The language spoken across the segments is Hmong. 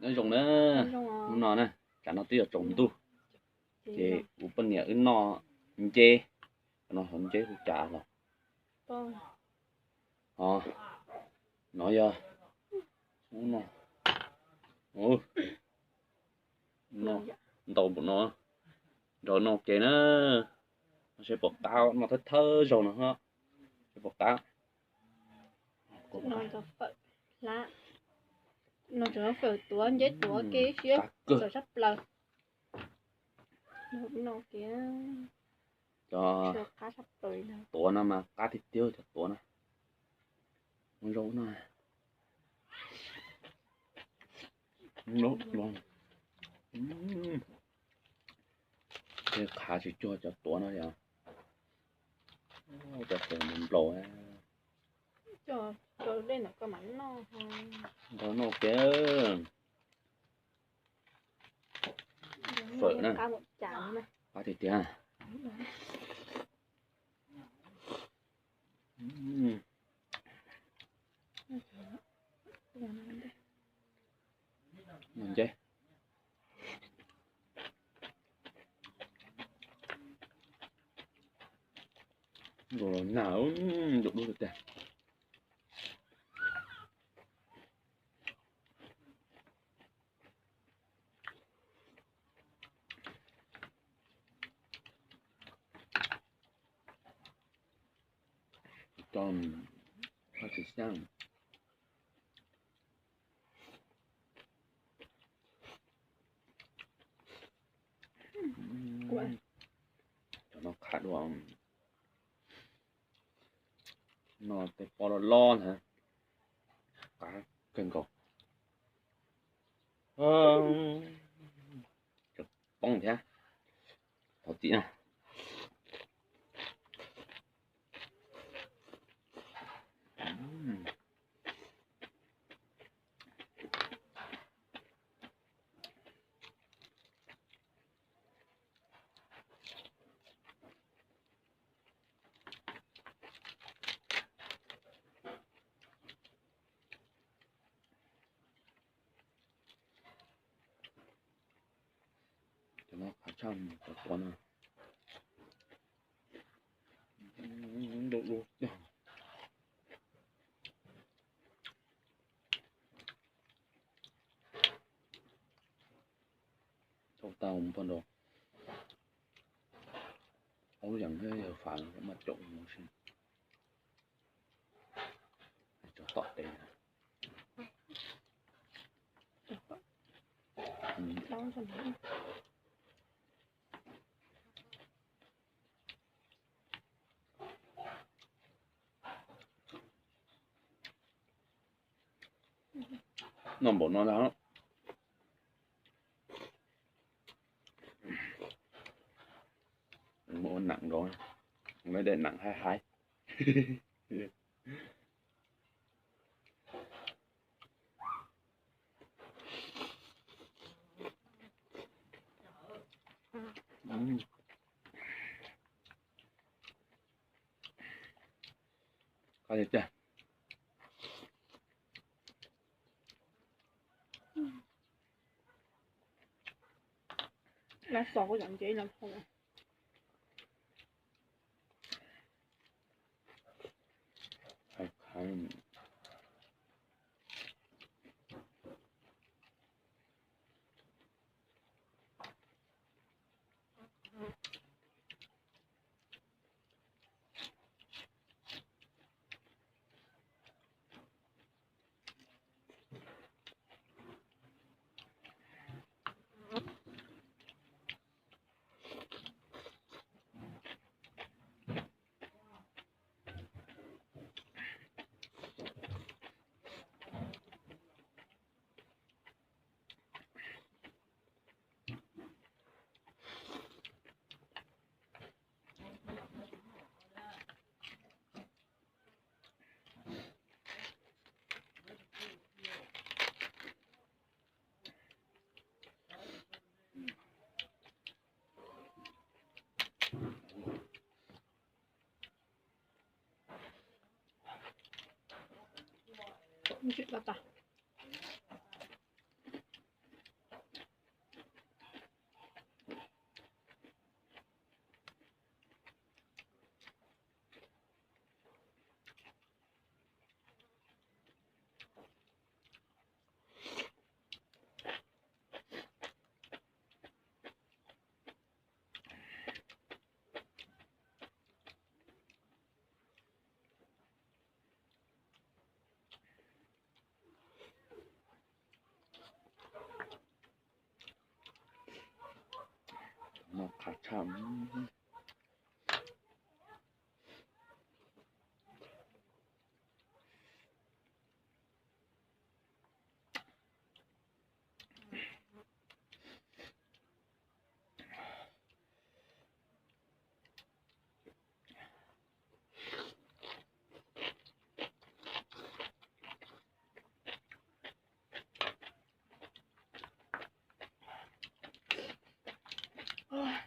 Nyob zoo na, hnub no na, tsam no twb yuav tsaus ntuj, ces kuv poj niam wb noj nceb, no hov nceb hu cas los, o, no yog, no, ntau npaum no, nrog noj ua ke na, seb puas qab, noj thawj thawj zaug no, seb puas qab. No tseem fawm tuav nceb tuav ke siab txawm sab plaws. Cov tuav no mas qab tiag tiag, cov tuav na. Zoo no, tej qhav tsis cuag cov tuav no yog cov tuav nplaum. Nrog noj ua ke. Fawm na, qab tiag tiag. Nceb, nkaus los nag, dub dub tiag tiag. Tso haj tsis xyaab. Cov no qab dua, no tej pob loj loj ntag, qab kawg nkaus. Poob thiab, thov txim na. Cov no qab tshaj cov tuav no. Tau tau npog nrog aub yam thiab yawg Fav mas caum mus si. Tso tom tes. Noj npaum no ntag. Ua nam nkaus, ua daim nam haib haib. Qab tiag tiag. Lab xo kuj yam nceb no. Tsis tas tas. Qab tshaj.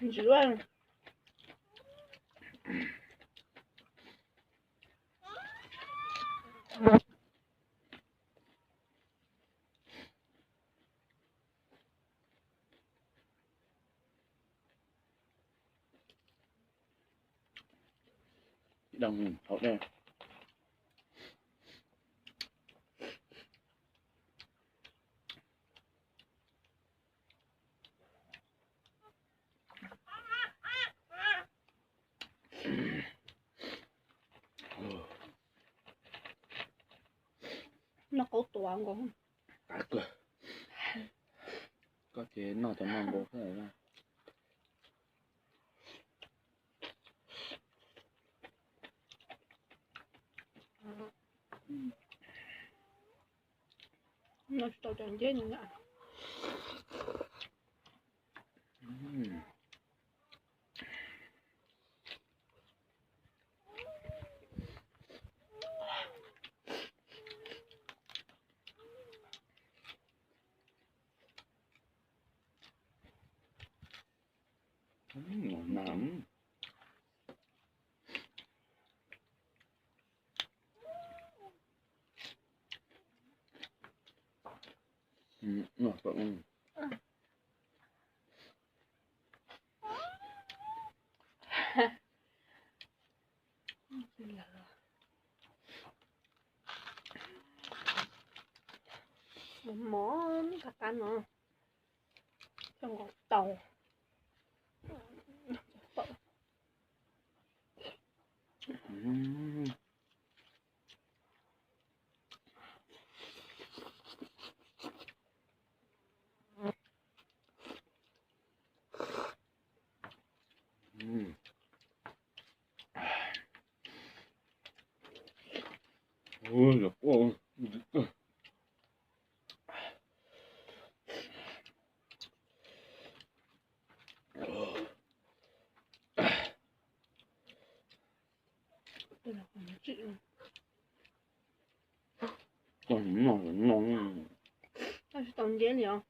Ntsis luaj. Ib dam haus dej. Noj qaub tuav nkaus. Koj ces noj cov no nkaus xwb. Noj tsis tau cov nceb no na. Mov qab qab no, coj nkaus tau. Tsis tau nceb li os.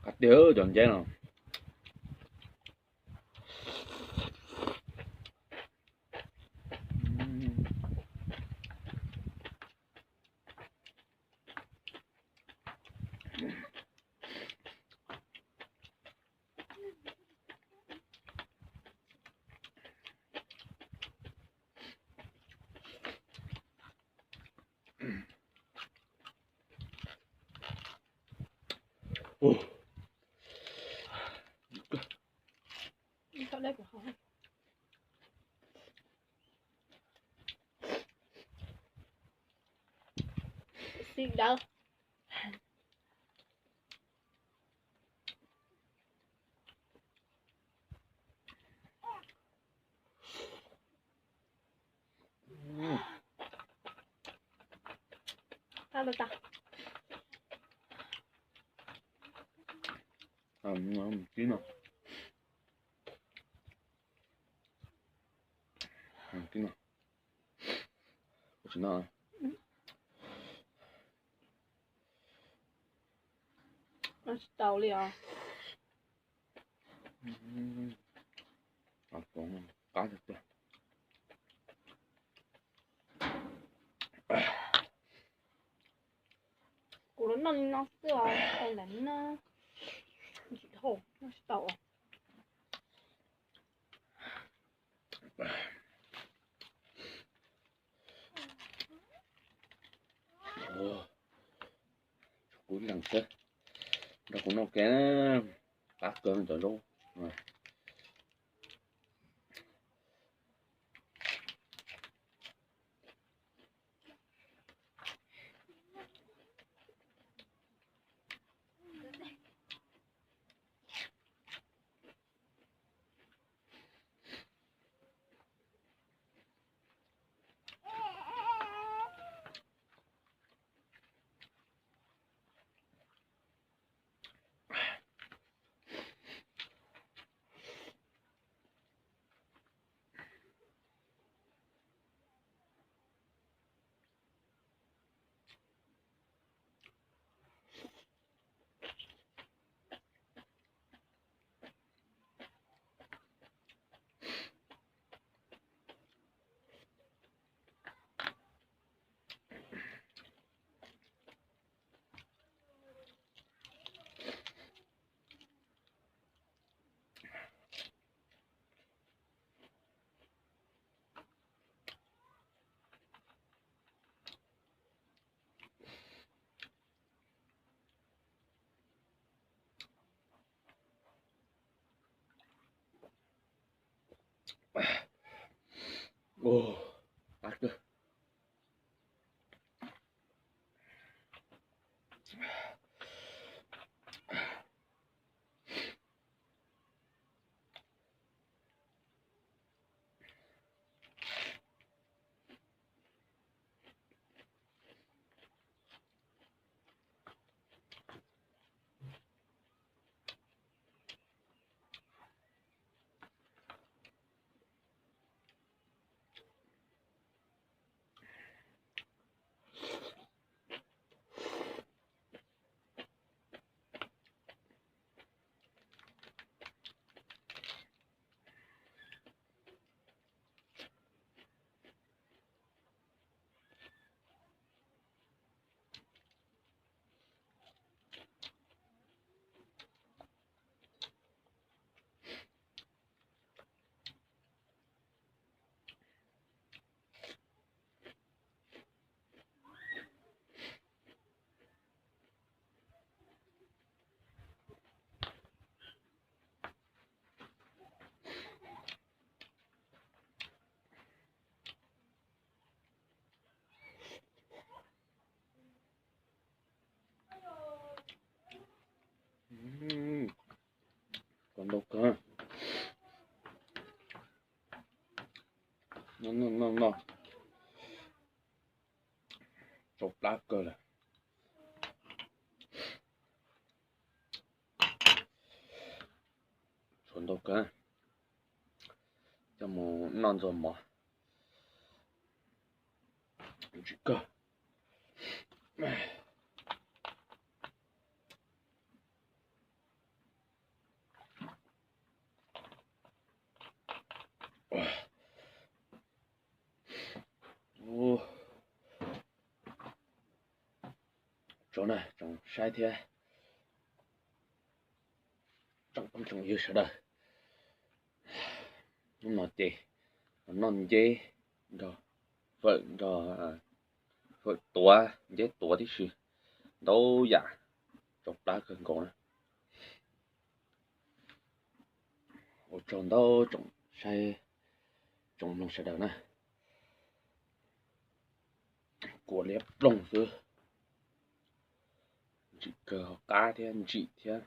Qab tiag cov nceb no. Xim dawb. Tib no, tib no, tsis no, tsis tau li os. Qab tiag tiag. Kuv los noj li no xwb os, tau ntawm no ntsim dhau noj tsis tau os. Kuv lees xwb, nrog kuv noj ke, qab kawg cov zaub. Kawg ntau kawg. Noj noj noj, tsau plab kawg lawm. Tsau ntau kawg, coj mus noj ntxuag mov, ntsim kawg. Tsoom na, tsoom saib thiab tsoom phooj tsoom ywg sawv daws, hnub no ces noj nceb nrog fawm, nrog fawm tuav, nceb tuav tib si, ntau yam, tsau plab kawg nkaus na. Ua tsaug ntau tsoom saib tsoom mloog sawv daws na. Kua liab ploog xwb, ntsim kawg, qab thiab ntsim thiab.